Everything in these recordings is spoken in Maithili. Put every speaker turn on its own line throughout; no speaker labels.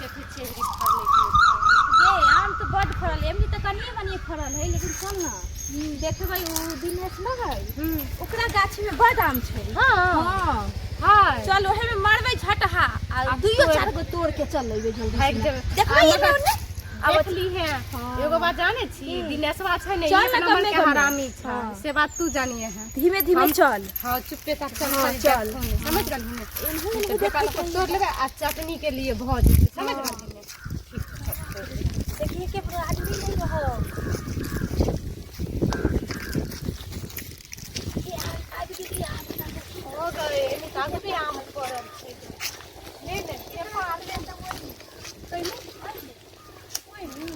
देखै छियै एबरी फड़लै कि नहि फड़लै।
गे आम तऽ बड फड़ल एमनी तऽ कनिए मनिए फड़ल है लेकिन चल ना देखबै ओ दिनेश न है ओकरा गाछी में बड आम छै
हाँ
हाँ
हाँ
चल ओहे में मारबै झटहा आ
आ
दुइयो
तोड़-
चार गो तोड़ के चल अइबै जल्दी
भागि
से।
जेबै।
देखबै
आ
एने
मगर
ओने
देख ली है
हाँ।
एगो बात जाने छी दिनेशवा छै ने
चल
एक
ना
नंबर
कमे
के
कमे।
हरामी छै
हाँ।
से बात तू जानिए है
धीमे धीमे चल
हाँ चुप्पे तक चल
हाँ,
चल
चल।
समझ गेलही ने
एनहु
तऽ
एनहु
ढेपा
देखै
लऽ कऽ तोड़ लेबै आ चटनी के लिए भऽ जेतै समझ गेलही ने
देखिए के आदमी नहीं रहो
हो गए एमे तऽ आगू भी आम फड़ल छै नहि नहि ढेपा आनले तऽ ओहि ओहिमे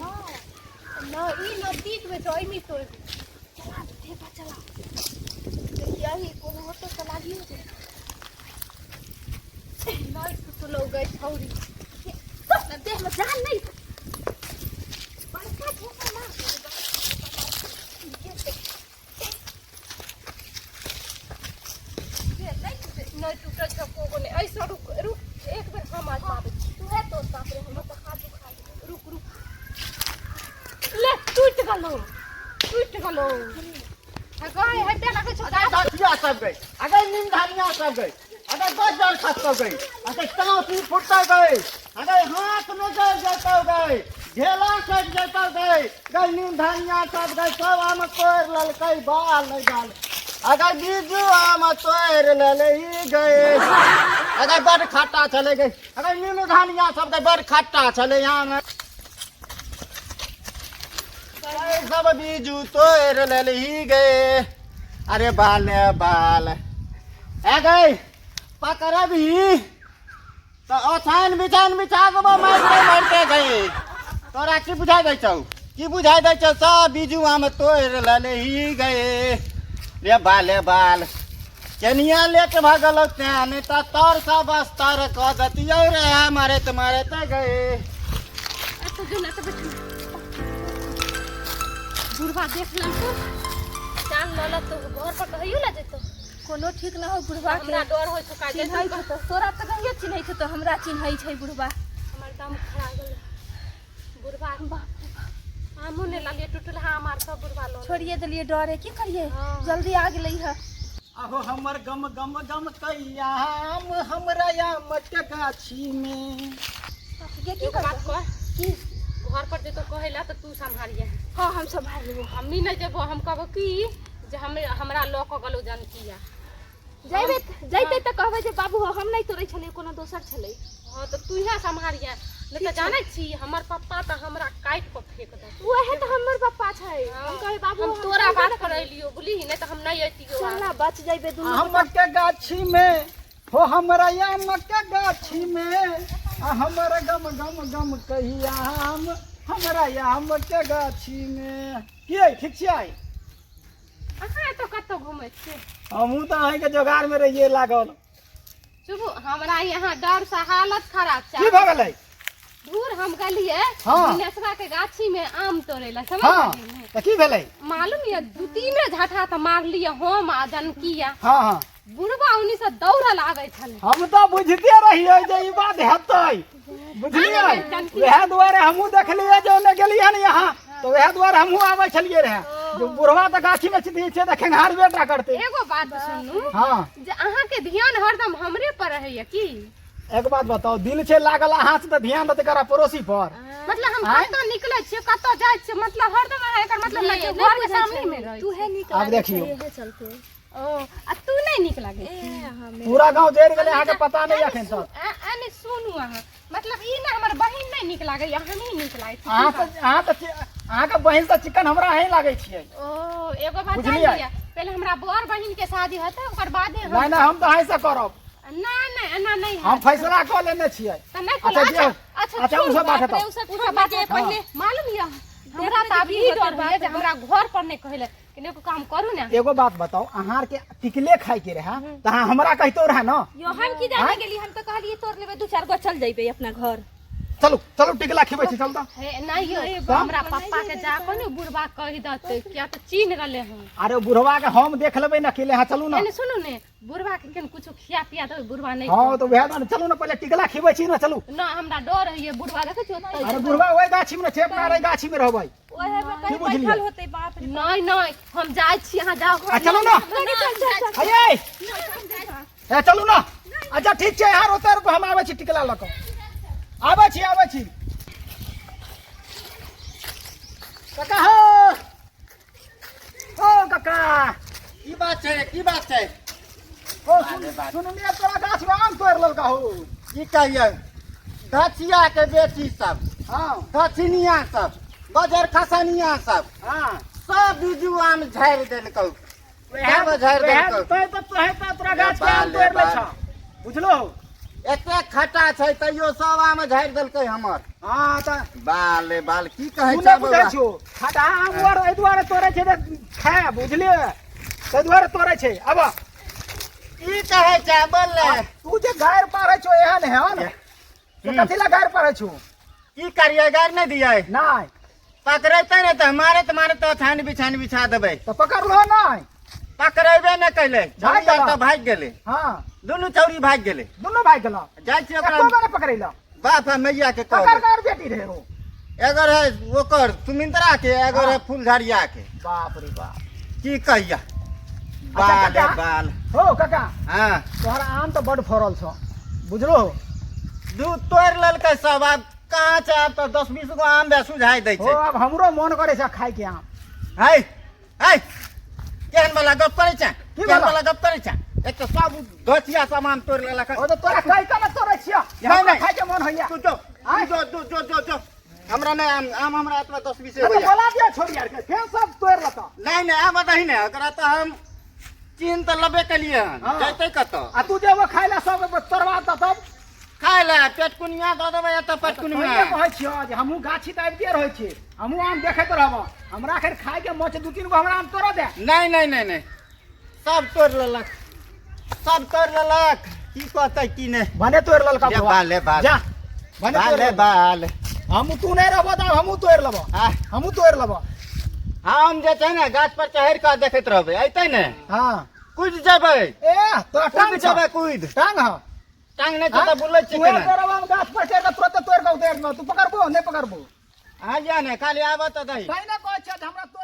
न ई नजदीक मे छै ओहिमे तोड़
चला ढेपा चला देखिए अही कोनो होतो तऽ लागियो जेतै।
नहि टुटलौ गै छौरी
तो देह में जान नहीं बड़का ढेपा ना
नहि टूटल छै एको नहि ऐसा रुक रुक एक बेर हम आजमाबै छी
तू है तो बाप रे हमर तऽ हाथ दुखा गेल
रुक रुक ले टूटि गेलौ टूटि गेलौ गै हेते लागै छौ गाछ
गाछिया सब गई अगर नीम धानिया सब गई अगर गजर खसतो गई अगर टाँसी फुटतो गई अगर हाथ में गल जतो गई ढेला सट जतो गई गई नीम धानिया सब गई सब आम तोड़ ललकै बाल नहीं बाल अगर बीजू आम तोड़ ललही गए अगर बड़ खट्टा चले गए अगर नीम धानिया सब गई बड़ खट्टा चले आम सब बीजू तोड़ ललही गए अरे बाल बाल ए गई पकड़बही तऽ ओछाइन बिछाइन बिछा देबो मारिते मारिते गई तोरा की बुझाइ दै छौ की बुझाइ दै छौ सब बीजू आम तोड़ि ललही गए रे बाले बाल केनिया लेट भऽ गेलौ तेँ नहि तऽ तर सब अस्तर कऽ दैतियौ रे मारैत मारैत गए
एतऽ जो ने एतऽ बैठ बुढ़वा देख लेलको जान लऽ लऽ तो घर पर कहियो ला जेतो
कोनो ठीक न हो बुढ़वा के
हमरा डर होइ छौ काहे
चिन्है छौ तऽ तोरा तऽ नहिये चिन्है छौ तऽ हमरा चिन्है छै बुढ़वा
हमर दम खड़ा गेल बुढ़वा
बाप रे बाप।
आमो नहि लालिए टूटल आम आर सब बुढ़वा लऽ
छोड़िए देलिए डरे की करिए
हाँ।
जल्दी आ गेलै है
अहो हमर गम गम गम कैया आम हमरा आमक गाछी में
गे की
एगो बात
करबै
कह
की
घर पर जेतो कहै ला तऽ तू सम्हारिहे
हाँ हम सम्हार लेबो
हमनी नहि जेबो हम कहबो की जे हम हमरा लऽ कऽ गेलौ जानकिया
जैबे जैते तऽ कहबै जे बाबू हो हम नहि तोड़ै छलियै कोनो दोसर छलै
हँ तऽ तू इएह सम्हारिहे नहि तऽ जानै छी हमर पप्पा तऽ हमरा काटि कऽ फेंक देतौ
उहे तऽ हमर पप्पा छै हम कहबै बाबू
हम तोरा बात पर अयलियो बुझलिही नहि तऽ हम नहि अयतियो
चल ना बच जैबे दुनू
आमक के गाछी में हो हमरा आमक के गाछी में आ हमर गम गम गम कहिया आम हमरा आम के गाछी में की अइ ठीक छियै
अहाँ एतऽ कतऽ घुमै छियै
हमहूँ तऽ अहींके जोगार में रहियै लागल
चुप हमरा यहाँ डर से हालत खराब
की
छै
भऽ गेलै
दूर हम गेलियै
हाँ।
दिनेशवा के गाछी में आम तोड़े ला समझ
हाँ
गेलियै?
तऽ की भेलै
मालूम ये दू तीने झटहा तऽ मारलियै हम आ जनकिया
हाँ हाँ
बुढ़वा उन्नी से दौड़ल आबै छलै
हम तऽ बुझिते रहियै जे ई बात हेतै बुझलियै वएह दुआरे हमहूँ देखलियै जे ओने गेलियै हन यहाँ तऽ वएह दुआरे हमहूँ आबै छलियै रहए जे बुढ़वा तऽ गाछीमे छियै छै तऽ खेंघारबे टा करतै
एगो बात सुनू
हाँ
जे अहाँके ध्यान हरदम हमरे पर रहैया की
एक बात बताउ दिल छै लागल अहाँ से तऽ ध्यान देतै करा पड़ोसी पर
मतलब हम
आँय?
कतऽ निकलै छियै कतऽ जाइ छियै मतलब हरदम अहाँ एकर मतलब नहि छै घर के सामने मे रहै
तू है नीक
आब
लागै
देखियौ।
छै इहे चलते
ओ आ तू नहि नीक लागै
ए हमे
पूरा गाँव जरि गेलै अहाँके पता नहि एखन तक
आ नहि सुनू अहाँ मतलब ई ने हमर बहिन नहि नीक लागैया हमही नीक लागै छी
अहाँ तऽ अहाँ तऽ अहाँके बहिन तऽ चिकन हमरा अहीं लागै छियै
ओ एगो बात जान
बुझलियै?
लिअ पहिले हमरा बर बहिन के शादी हेतै ओकर बादे हम
नहि नहि हम तऽ अहीं से करब
नहि नहि एना नहि
हम
हैत
फैसला कऽ लेने छियै
तऽ नहि
अच्छा,
कहलहुँ
जे-
अच्छा अच्छा
अच्छा,
छोड़ू
ओ सब बात
बाप रे,
हटाउ।
ओ सब छोड़ू बात
हाँ।
पहिले मालूम यऽ हमरा तऽ आब ई डर होइए जे हमरा घर पर नहि कहै लए कि नहि काम करू ने
एगो बात बताउ अहाँ के टिकले खाय के रहे तऽ अहाँ हमरा कहितो रहे ना
यो हम की जाने गेली हम तऽ कहलिए तोड़ लेबै दू चार गो चल जइबै अपना घर
चलू चलू टिकला खिबै छी, चल तऽ।
हे नहीं यो, हमरा पप्पा के जा कऽ ने बुढ़बा कहि देतै, किया तऽ चिन्ह गेलै हन।
अरे बुढ़वा के हम देख लेबै ने अकेले। हाँ, चलू ना।
एने सुनू ने, बुढ़बा के केन कुछो खिया पिया देबै, बुढ़बा नहीं।
हाँ, तो वएह ने, चलू ने, पहिले टिकला खिबै छी ने, चलू।
न, हमरा डर होइए बुढ़बा, देखै छियै ओतै।
अरे बुढ़वा ओहि गाछी मे छै, अपना एहि गाछी मे रहबै।
ओहे में कहीं
की बुझलियै?
बैठल होतै, बाप रे।
नहीं नहीं, हम जाइ छी, अहाँ जाउ।
आ चलू ना। अये ए, चलू ना। अच्छा ठीक छै, यहाँ रोते रुकू, हम आबै छी, टिकला लऽ कऽ आबै छी, आबै छी। काका हो, ओ काका।
की बात छै? की बात छै?
ओ सुन, सुनलियै तोरा गाछ में आम तोड़ि लेलका हो।
की कहियै, गछिया के बेटी सब, दक्षिणिया सब, बजर खसनिया सब, सब बीजू आम झाड़ि देलकौ, सब झाड़ि
वएह
देलकौ।
तोय तऽ तोहे तऽ तोरा गाछ के आम तोड़ि लै छौ, बुझलो?
एते खट्टा छै तैयो सब आम झाड़ि देलकै हमर।
हाँ तऽ
बाल रे बाल, की कहै
तू
छै
नहि बुझै
बौआ?
छौ, खटा आम आर एहि दुआरे तोड़ै छै जे खाय, बुझलियै? ताहि दुआरे तोड़ै छै। आब
की कहै छै, बोल ने।
तू जे गारि पारै छौ एहन एहन, से कथी लए गारि पारै छौ?
की करियै, गारि नहि दियै?
नहि।
पकड़ेतै ने तऽ मारैत मारैत तऽ छान बिछान बिछा देबै।
तऽ पकड़लो नहि?
पकड़ेबे नहि कैले।
भागि
छौरी आर
गेलौ।
तऽ भागि गेलै। दुनू छौरी भागि गेलै।
दुनू भागि गेलौ?
जाइ छी ओकरा
एको गो नहि पकड़ैलौ।
बाप आ मैया के
ककर
कहबै।
ककर बेटी रहै ओ?
एगो रहै ओकर सुमिंद्रा के, एगो रहै फुलझड़िया के।
बाप रे बाप।
की कहिया, बाल
काका।
बाल।
हो काका।
हाँ।
तोहर आम तऽ बड फड़ल छौ, बुझलो?
दूध तोड़ि लेलकै सब, आब कहाँ छै? आब तऽ 10-20 गो आम बे सुझाइ दै
हो
छै।
आब हमरो मन करै छै खाय के आम।
है है, केहन वाला गप करै छै?
की
केहन
वाला?
वाला गप करै छै? एक तऽ सब गछिया सब आम तोड़ि लेलक।
ओ तऽ तोरा कहि कऽ ने तोड़ै छियौ।
नहि,
हमरा
नहि।
खाय के मन होइया।
तू जो।
आँय?
जो जो जो जो जो, हमरा नहि आम, आम हमरा एतबा 10-20
तऽ
होइया।
बोला दिया छोड़ी आर के, फेर सब तोड़ि लेतौ।
नहि नहि, आब दही ने ओकरा तऽ हम चिन्ह तऽ लेबे केलियै हन।
हाँ।
जैतै कतऽ?
आ तू जेबो खाय लए, सब तोड़वा देतौ तब?
खाय लए पेटकुनिया दऽ देबै एतऽ, पेटकुनिया।
पहिले कहै छियौ जे हमहूँ गाछी तऽ आबिते रहै छी, हमहूँ आम देखैत रहब। हमरा खैर खाय के मन छै, 2-3 गो हमरा आम तोड़ऽ दे।
नहि नहि नहि नहि, सब तोड़ि लेलक, सब तोड़ि लेलक। की कहतै की नहि?
भने तोड़ि लेलका
ले
बौआ।
बाल, ले बाल।
जा, भने
बाल
तोड़ि
ले
लेलका।
बाल।
हमहूँ, तू नहि रहबो तऽ आब हमहूँ तोड़ि लेबो।
आ,
हमहूँ तोड़ि लेबो।
हम जे छै ने गाछ पर चढ़ि कऽ देखैत रहबै, अयतै ने? कुदि जेबै।
ए तोरा
कुदि
टांग छौ?
जेबै, कुदि।
टांग हौ?
टांग नहि छै तऽ बुलै छियै
तू
केना?
तोरा हम गाछ पर चढ़ि कऽ तुरंत तोड़ि कऽ उतारि देबौ, तू पकड़बो नहि पकड़बो?
आ जा ने, खाली आबऽ तऽ दही।
तै ने कहै छियौ जे हमरा तोड़ऽ।